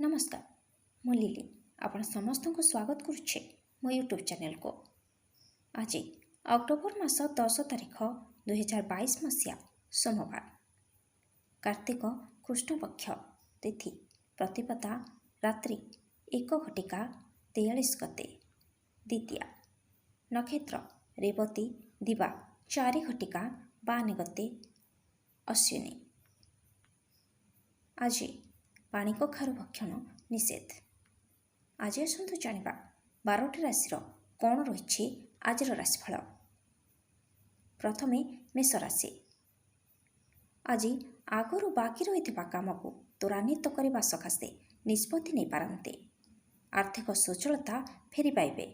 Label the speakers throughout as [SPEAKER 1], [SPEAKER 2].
[SPEAKER 1] ନମସ୍କାର, ମୁଁ ଲିଲି, ଆପଣ ସମସ୍ତଙ୍କୁ ସ୍ୱାଗତ କରୁଛି ମୋ ୟୁଟ୍ୟୁବ୍ ଚ୍ୟାନେଲକୁ। ଆଜି ଅକ୍ଟୋବର ମାସ 10 ତାରିଖ, 2022 ମସିହା, ସୋମବାର, କାର୍ତ୍ତିକ କୃଷ୍ଣପକ୍ଷ, ତିଥି ପ୍ରତିପଦା, ରାତ୍ରି 1 ଘଟିକା 43 ଗତେ, ଦ୍ୱିତୀୟା, ନକ୍ଷତ୍ର ରେବତୀ, ଦିବା 4 ଘଟିକା 52 ଗତେ, ଅଶ୍ୱିନୀ। ଆଜି ପାଣିକଖାରୁ ଭକ୍ଷଣ ନିଷେଧ। ଆଜି ଆସନ୍ତୁ ଜାଣିବା 12ଟି ରାଶିର କ'ଣ ରହିଛି ଆଜିର ରାଶିଫଳ। ପ୍ରଥମେ ମେଷ ରାଶି। ଆଜି ଆଗରୁ ବାକି ରହିଥିବା କାମକୁ ତ୍ୱରାନ୍ୱିତ କରିବା ସକାଶେ ନିଷ୍ପତ୍ତି ନେଇପାରନ୍ତି। ଆର୍ଥିକ ସଚଳତା ଫେରି ପାଇବେ।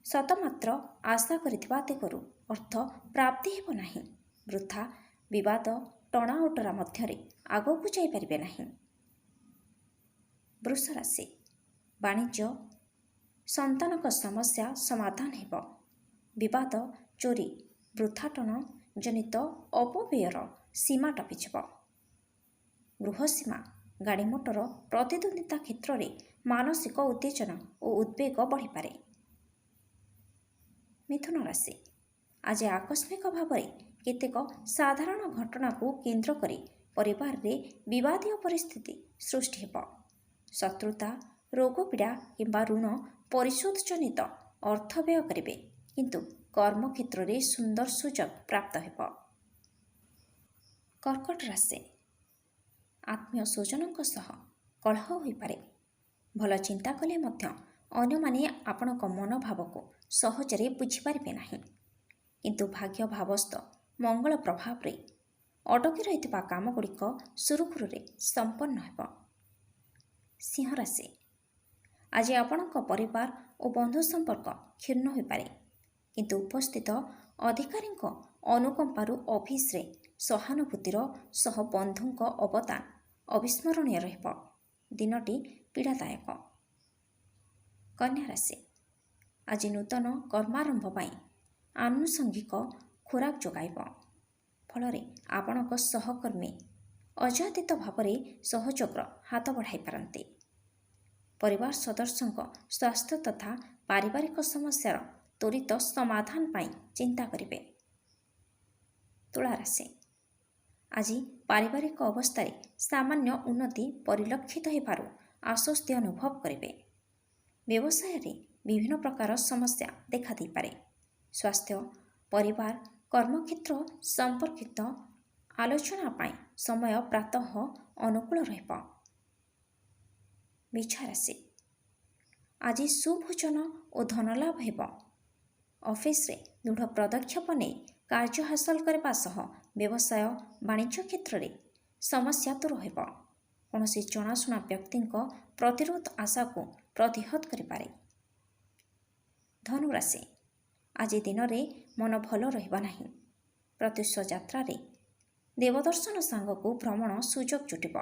[SPEAKER 1] ସତମାତ୍ର ଆଶା କରିଥିବା ଦିଗରୁ ଅର୍ଥ ପ୍ରାପ୍ତି ହେବ ନାହିଁ। ବୃଥା ବିବାଦ, ଟଣାଓଟରା ମଧ୍ୟରେ ଆଗକୁ ଯାଇପାରିବେ ନାହିଁ। ବୃଷ ରାଶି। ବାଣିଜ୍ୟ, ସନ୍ତାନଙ୍କ ସମସ୍ୟା ସମାଧାନ ହେବ। ବିବାଦ, ଚୋରି, ବୃଥାଟନ ଜନିତ ଅପବ୍ୟୟର ସୀମା ଟପିଯିବ। ଗୃହସୀମା, ଗାଡ଼ି ମୋଟର ପ୍ରତିଦ୍ୱନ୍ଦିତା କ୍ଷେତ୍ରରେ ମାନସିକ ଉତ୍ତେଜନା ଓ ଉଦ୍ବେଗ ବଢ଼ିପାରେ। ମିଥୁନ ରାଶି। ଆଜି ଆକସ୍ମିକ ଭାବରେ କେତେକ ସାଧାରଣ ଘଟଣାକୁ କେନ୍ଦ୍ର କରି ପରିବାରରେ ବିବାଦୀୟ ପରିସ୍ଥିତି ସୃଷ୍ଟି ହେବ। ଶତ୍ରୁତା, ରୋଗପୀଡ଼ା କିମ୍ବା ଋଣ ପରିଶୋଧ ଜନିତ ଅର୍ଥ ବ୍ୟୟ କରିବେ, କିନ୍ତୁ କର୍ମକ୍ଷେତ୍ରରେ ସୁନ୍ଦର ସୁଯୋଗ ପ୍ରାପ୍ତ ହେବ। କର୍କଟ ରାଶି। ଆତ୍ମୀୟ ସ୍ୱଜନଙ୍କ ସହ କଳହ ହୋଇପାରେ। ଭଲ ଚିନ୍ତା କଲେ ମଧ୍ୟ ଅନ୍ୟମାନେ ଆପଣଙ୍କ ମନୋଭାବକୁ ସହଜରେ ବୁଝିପାରିବେ ନାହିଁ। କିନ୍ତୁ ଭାଗ୍ୟ ଭାବସ୍ଥ ମଙ୍ଗଳ ପ୍ରଭାବରେ ଅଟକି ରହିଥିବା କାମଗୁଡ଼ିକ ସୁରୁଖୁରୁରେ ସମ୍ପନ୍ନ ହେବ। ସିଂହ ରାଶି। ଆଜି ଆପଣଙ୍କ ପରିବାର ଓ ବନ୍ଧୁ ସମ୍ପର୍କ କ୍ଷୁଣ୍ଣ ହୋଇପାରେ, କିନ୍ତୁ ଉପସ୍ଥିତ ଅଧିକାରୀଙ୍କ ଅନୁକମ୍ପାରୁ ଅଫିସରେ ସହାନୁଭୂତିର ସହ ବନ୍ଧୁଙ୍କ ଅବଦାନ ଅବିସ୍ମରଣୀୟ ରହିବ। ଦିନଟି ପୀଡ଼ାଦାୟକ। କନ୍ୟା ରାଶି। ଆଜି ନୂତନ କର୍ମାରମ୍ଭ ପାଇଁ ଆନୁଷଙ୍ଗିକ ଖୋରାକ ଯୋଗାଇବ। ଫଳରେ ଆପଣଙ୍କ ସହକର୍ମୀ ଅଯାଚିତ ଭାବରେ ସହଯୋଗର ହାତ ବଢ଼ାଇ ପାରନ୍ତି। ପରିବାର ସଦସ୍ୟଙ୍କ ସ୍ୱାସ୍ଥ୍ୟ ତଥା ପାରିବାରିକ ସମସ୍ୟାର ତ୍ୱରିତ ସମାଧାନ ପାଇଁ ଚିନ୍ତା କରିବେ। ତୁଳା ରାଶି। ଆଜି ପାରିବାରିକ ଅବସ୍ଥାରେ ସାମାନ୍ୟ ଉନ୍ନତି ପରିଲକ୍ଷିତ ହେବାରୁ ଆଶ୍ୱସ୍ତି ଅନୁଭବ କରିବେ। ବ୍ୟବସାୟରେ ବିଭିନ୍ନ ପ୍ରକାର ସମସ୍ୟା ଦେଖାଦେଇପାରେ। ସ୍ୱାସ୍ଥ୍ୟ, ପରିବାର, କର୍ମକ୍ଷେତ୍ର ସମ୍ପର୍କିତ ଆଲୋଚନା ପାଇଁ ସମୟ ପ୍ରାତଃ ଅନୁକୂଳ ରହିବ। ବିଛା ରାଶି। ଆଜି ସୁଭୋଜନ ଓ ଧନଲାଭ ହେବ। ଅଫିସରେ ଦୃଢ଼ ପଦକ୍ଷେପ ନେଇ କାର୍ଯ୍ୟ ହାସଲ କରିବା ସହ ବ୍ୟବସାୟ ବାଣିଜ୍ୟ କ୍ଷେତ୍ରରେ ସମସ୍ୟା ଦୂର ହେବ। କୌଣସି ଜଣାଶୁଣା ବ୍ୟକ୍ତିଙ୍କ ପ୍ରତିରୋଧ ଆଶାକୁ ପ୍ରତିହତ କରିପାରେ। ଧନୁରାଶି। ଆଜି ଦିନରେ ମନ ଭଲ ରହିବ ନାହିଁ। ପ୍ରତ୍ୟୁଷ ଯାତ୍ରାରେ ଦେବଦର୍ଶନ ସାଙ୍ଗକୁ ଭ୍ରମଣ ସୁଯୋଗ ଜୁଟିବ।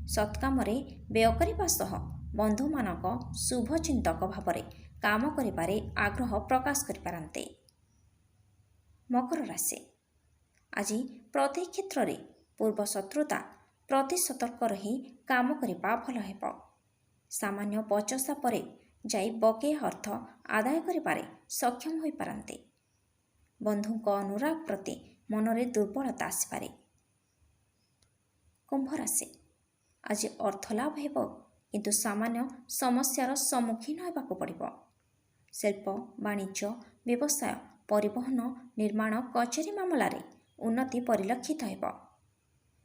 [SPEAKER 1] ସତ୍କାମରେ ବ୍ୟୟ କରିବା ସହ ବନ୍ଧୁମାନଙ୍କ ଶୁଭଚିନ୍ତକ ଭାବରେ କାମ କରିବାରେ ଆଗ୍ରହ ପ୍ରକାଶ କରିପାରନ୍ତି। ମକର ରାଶି। ଆଜି ପ୍ରତି କ୍ଷେତ୍ରରେ ପୂର୍ବ ଶତ୍ରୁତା ପ୍ରତି ସତର୍କ ରହି କାମ କରିବା ଭଲ ହେବ। ସାମାନ୍ୟ ବଚସା ପରେ ଯାଇ ବକେୟା ଅର୍ଥ ଆଦାୟ କରିବାରେ ସକ୍ଷମ ହୋଇପାରନ୍ତି। ବନ୍ଧୁଙ୍କ ଅନୁରାଗ ପ୍ରତି ମନରେ ଦୁର୍ବଳତା ଆସିପାରେ। କୁମ୍ଭ ରାଶି। ଆଜି ଅର୍ଥଲାଭ ହେବ, କିନ୍ତୁ ସାମାନ୍ୟ ସମସ୍ୟାର ସମ୍ମୁଖୀନ ହେବାକୁ ପଡ଼ିବ। ଶିଳ୍ପ, ବାଣିଜ୍ୟ, ବ୍ୟବସାୟ, ପରିବହନ, ନିର୍ମାଣ, କଚେରୀ ମାମଲାରେ ଉନ୍ନତି ପରିଲକ୍ଷିତ ହେବ।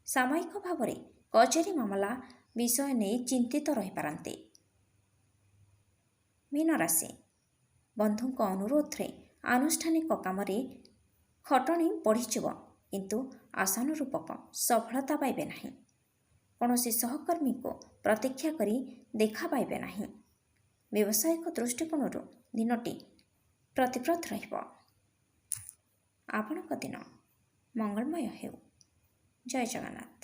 [SPEAKER 1] ସାମୟିକ ଭାବରେ କଚେରୀ ମାମଲା ବିଷୟ ନେଇ ଚିନ୍ତିତ ରହିପାରନ୍ତି। ମୀନ ରାଶି। ବନ୍ଧୁଙ୍କ ଅନୁରୋଧରେ ଆନୁଷ୍ଠାନିକ କାମରେ ଖଟଣି ବଢ଼ିଯିବ, କିନ୍ତୁ ଆଶାନୁରୂପକ ସଫଳତା ପାଇବେ ନାହିଁ। କୌଣସି ସହକର୍ମୀଙ୍କୁ ପ୍ରତୀକ୍ଷା କରି ଦେଖା ପାଇବେ ନାହିଁ। ବ୍ୟବସାୟିକ ଦୃଷ୍ଟିକୋଣରୁ ଦିନଟି ପ୍ରତିପ୍ରଦ ରହିବ। ଆପଣଙ୍କ ଦିନ ମଙ୍ଗଳମୟ ହେଉ। ଜୟ ଜଗନ୍ନାଥ।